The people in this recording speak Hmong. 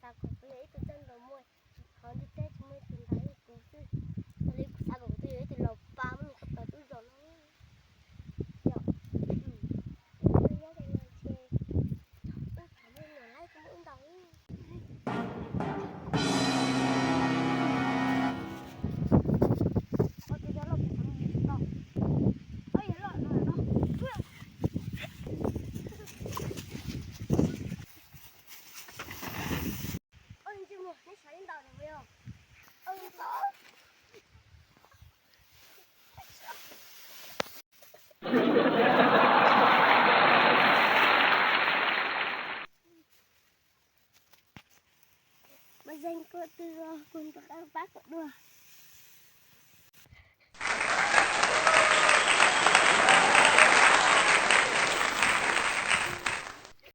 Kuv yog ib tug txawj ntaus muaj, tsis qhov ntiaj teb tsis muaj ib tug ntaus li kuv xwb. Yog li kuv xav kom kuv twb yog ib tug laus pa muab nws koj tau tub zos no. Yog, nyob li no ces wb txhob muaj nyuam laib kuv muab wb ntaus. Ntsej muag, neb sawv ib ntaus os. Mas zeeg kuv twg los kuv nrog qab pab kom dua.